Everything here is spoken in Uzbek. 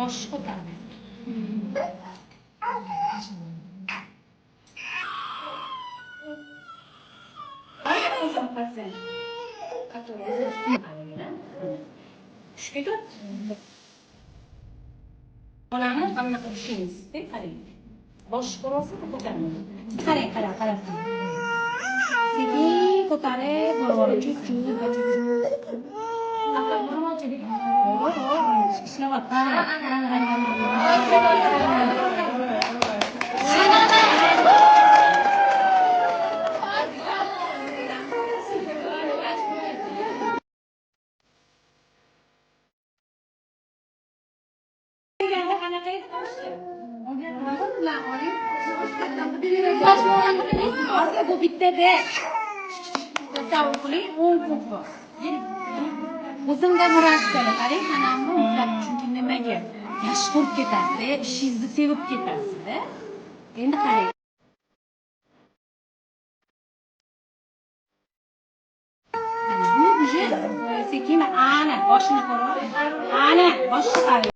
Boshni ko'tarmang. Пациент, который tushib ketyapti. Bolani mana bunaqa ushlaymiz-da, qarang. Boshni ko'ryapsizmi, ko'tarmang. Qarang, qarang, qarang. Sekin ko'tarib, borib, чуть-чуть, чуть-чуть. Ishlayapti. Ana, ana, ana. Qanaqa edi toshi? Bilan oling. Hozir bu bittada. Tasavvur qiling, 10 kun bor. O'zimda мурашка lar, qarang, tanamni muzlab, chunki nimaga? Yaxshi ko'rib ketasiz, ishingizni sevib ketasiz-da. Endi qarang. Ana bu уже sekin, ana boshini ko'ryapsiz. Ana boshini qarang.